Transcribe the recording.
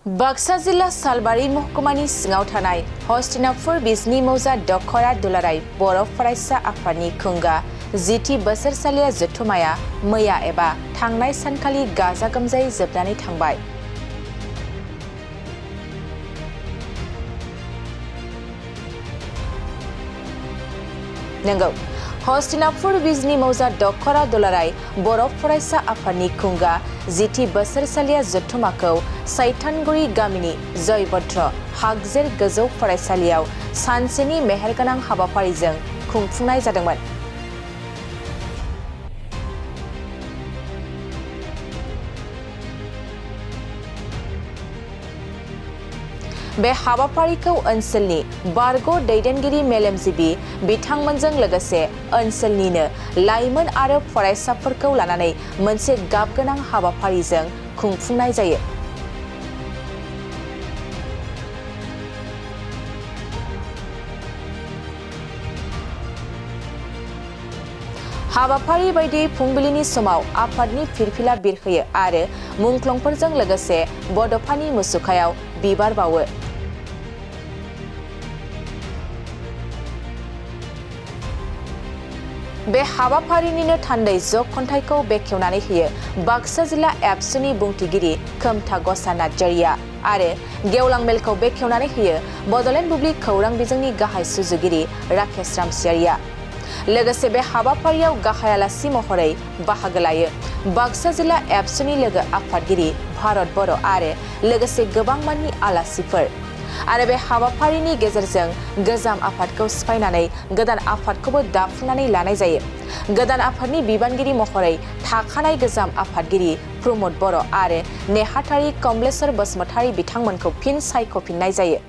बाक्सा जिल्ला सालबारि महकुमानि सिङाव थानाय हस्तिनापुर बिजनी मौजा दख'र दुलाराय बर' फरायसा आफादनि खुंगा 10थि बोसोरसालिया जथुमाया मैया एबा थांनाय सानखालि गाजा गोमजायै जोबनानै थांबाय। नंगौ, हस्तिनापुर बिजनी मौजा दख'र दुलाराय बर' फरायसा आफादनि खुंगा 10थि बोसोरसालिया जथुमाखौ सैथानगुरि गामिनि जयभद्र हागजेर गोजौ फरायसालियाव सानसेनि मेहेरगोनां हाबाफारिजों खुंफुंनाय जादोंमोन। बे हाबाफारिखौ ओनसोलनि बारग' दैदेनगिरि मेलेमजिबि बिथांमोनजों लोगोसे ओनसोलनिनो लाइमोन आरो फरायसाफोरखौ लानानै मोनसे गाबगोनां हाबाफारिजों खुंफुंनाय जायो। हाबाफारि बायदियै फुंबिलिनि समाव आफादनि फिरफिला बिरहोयो आरो मुंख्लंफोरजों लोगोसे बड'फानि मुसुखायाव बिबार बावो। बे हाबाफारिनिनो थान्दै जग खन्थाइखौ बेखेवनानै होयो बाक्सा जिल्ला एबसुनि बुंथिगिरि खोमथा गसा नार्जारिया आरो गेवलां मेलखौ बेखेवनानै होयो बड'लेण्ड बुब्लि खौरां बिजोंनि गाहाय सुजुगिरि राकेश रामसियारिया। लोगोसे बे हाबाफारियाव गाहाय आलासि महरै बाहागो लायो बाक्सा जिल्ला एबसुनि लोगो आफादगिरि भारत बर' आरो लोगोसे गोबां माननि आलासिफोर। आरो बे हाबाफारिनि गेजेरजों गोजाम आफादखौ सिफायनानै गोदान आफादखौबो दाफुंनानै लानाय जायो। गोदान आफादनि बिबानगिरि महरै थाखानाय गोजाम आफादगिरि प्रमद बर' आरो नेहाथारि कमलेश्वर बसुमतारी बिथांमोनखौ फिन सायख'फिननाय जायो।